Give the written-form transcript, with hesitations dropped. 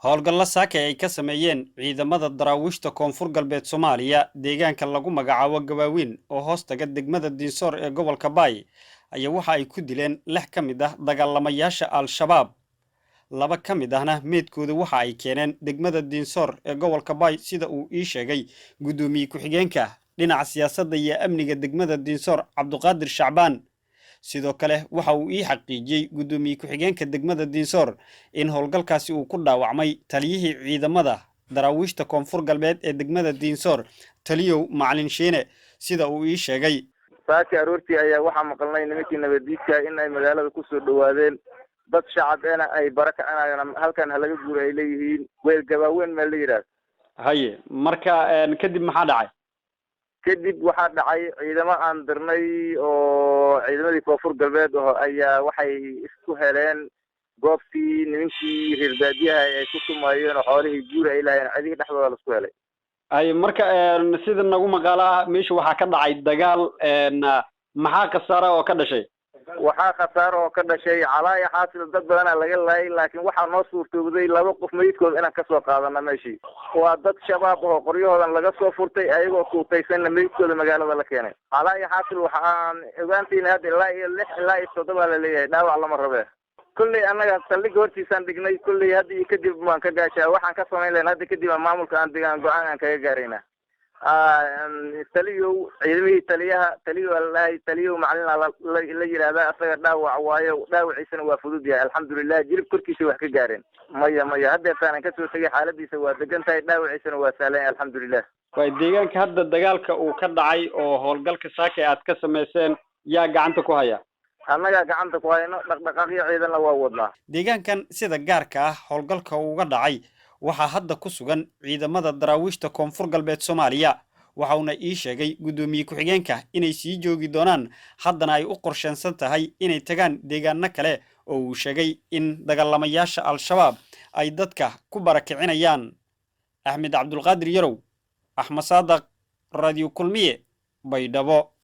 Howlgallo saaka ay ka sameeyeen ciidamada Daraawiishta Koonfur Galbeed Soomaaliya deegaanka lagu magacaabo Gabaawiin oo hoos taga degmada Diinsoor ee gobolka Baay ayaa waxa ay ku dileen 6 ka mid ah dagaalamayaasha Al-Shabaab. 2 ka mid ahna meedkooda waxa ay keeneen degmada Diinsoor ee gobolka Baay, sida uu ii sheegay guddoomiye ku-xigeenka dhinaca siyaasadda iyo amniga degmada Diinsoor, Cabduqaadir Shacbaan. Sidoo kale waxa uu ii xaqiijiyey guddoomiye ku-xigeenka degmada Diinsoor in howlgalkaasi uu ku dhaawacmay taliyihii ciidamada Daraawiishta Koonfur Galbeed ee degmada Diinsoor, Taliyow Macalin Shiine, sida uu ii sheegay. Saaki aroortii ayaa waxaa maqalnay nimankii nabadiidka in ay magaalada kusoo dhawaadeen, dad shacab-ena ay bara kacinayaan, halkan halaga guuro ay leeyihiin, weel Gabaaweyn meel la yidhaahdo. Haye, marka kadib maxaa dhacay? Kadib waxaa dhacay ciidamo aan dirnay oo ciidamadii Koonfur Galbeed oo ayaa waxay isku heleen goobtii nimankii reer baadiyaha ay ku tumayeen oo xoolihii guura ay lahaayeen, cidihii dhexdooda laisku helay. Haye, marka sida nagu maqaalo ah meesha waxaa ka dhacay dagaal, maxaa khasaara oo ka dhashay? Waxaa khasaaro oo ka dhashay calaaya xaasil dad badanaa laga laayay, laakiin waxaa noo suurtoobday 2 qof meydkooda inaan kasoo qaadana meeshii. Waa dad shabaab oo qoryahoodan laga soo furtay, ayagoo tuutaysanna meydkooda magaalada la keenay. Calaaya xaasil waxaan ogaantiina hadda ilaa iyo 6 ilaa iyo 7 la leeyahay, dhaawac lama rabee. Kolley annaga saldhigga hortiisaan dhignay, kolley hadda iyo kadib waan ka gaashaa, waxaan ka samayn lahayn hadda kadib aan maamulka aan digaan go-aan aan kaga gaaraynaa. Taliyow ciidamihii taliyaha taliyow alaahay taliyow macalin la yidhaahdaa, asaga dhaawac waayo, dhaawaciisana waa fudud yahay alxamdulilah, jilib korkiisa wax ka gaareen. Maya maya, haddeertaanan kasoo tegay, xaaladiisa waa degan tahay, dhaawaciisana waa sahlan yahay alxamdulilah. Waay, deegaanka hadda dagaalka uu ka dhacay oo howlgalka saaka aad ka samayseen yaa gacanta ku haya? Annagaa gacanta ku hayno, dhaqdhaqaaqyo ciidanna waa wadnaa. Deegaankan sida gaarka ah howlgalka uga dhacay waxaa hadda ku sugan ciidamada Daraawiishta Koonfur Galbeed Soomaaliya, waxauna ii sheegay guddoomiye ku-xigeenka inay sii joogi doonaan, haddana ay u qorsheensan tahay inay tagaan deegaano kale oo uu sheegay in dagaalamayaasha Al-Shabaab ay dadka ku barakicinayaan. Axmed Cabdulqaadir Yarow, Axmed Saadaq, Radio Kulmiye, Baydhabo.